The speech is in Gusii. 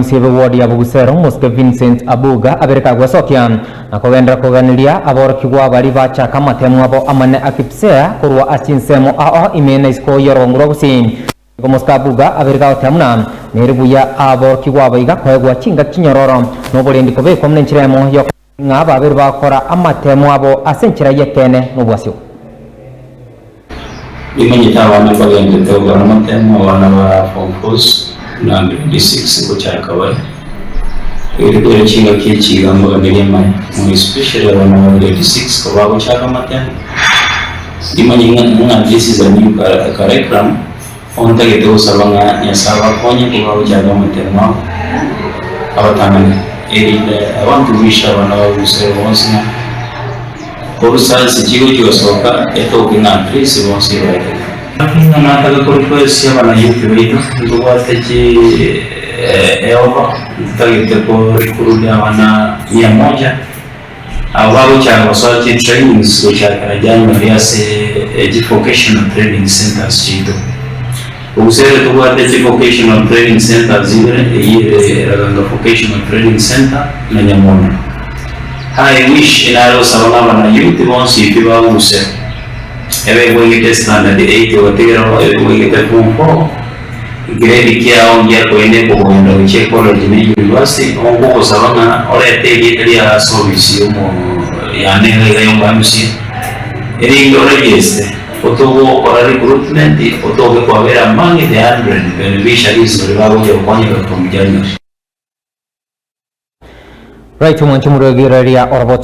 Omosie bw'eward ya Bogusero, Omosike Vincent Abuga abere kagwesokia na kogenderera koganeria aborokigwa baria bachaka amatemu abo amanene a KPSEA korwa ase chinsemo ao ime na isiko y'orogongo rwa Gusii. Nigo Omosike Abuga abere gagoteba buna nere buya aborokigwa aba iga koegwa chingaki chinyororo na oborendi kobekwa buna enchera emo y'okoba ng'a babere bagokora amatemu abo ase enchera y'ekeene na obwasio. Nimanyete abana mbagenderete gokora amatemo, abana ba form fours na grade 6 ngochaka bare. Rituko erio chingaki echi iga mbaganirie amaya, mono especially abana ba grade 6 kobagochaka amatemo, nimanye ng'a ng'a this is a new curriculum, bono ntagete gosaba ng'a Nyasae abakonye kobagochaka amatemo abo, abatang'ane, erinde I want to wish abana ba Gusii bonsi ng'a. Korwa ase chigochia gosoka etoke ng'a at least bonsi baetete. Ng'a nataka ko request abanayouth baito ntobwate chi eofa ntotagete ko recruit abana mia moja abo bagochaka gosoa chi trainings gochakera January ase chi vocational training centers chiaito. Obusere tobwate chi vocational training centers ibere, eyio ere Raganga Vocational Training Centre na Nyamondo. I wish nare gosaba ng'a abana youth bonsi pi baguse, ebe gwaigete standard eight ogatigera ebe gwaigete form four, grade kiao ngiakoine kogenda gochia ecollege na university, onkogosaba ng'a orete erieta riao ase ofisi yomo yane iga iga yomo MCA, erinde oregeste. Otogokora recruitment otoke kwabera among the 100 beneficiaries baria bagocha gokonyeka from January. Right omwanche omorwegeraria oroboti.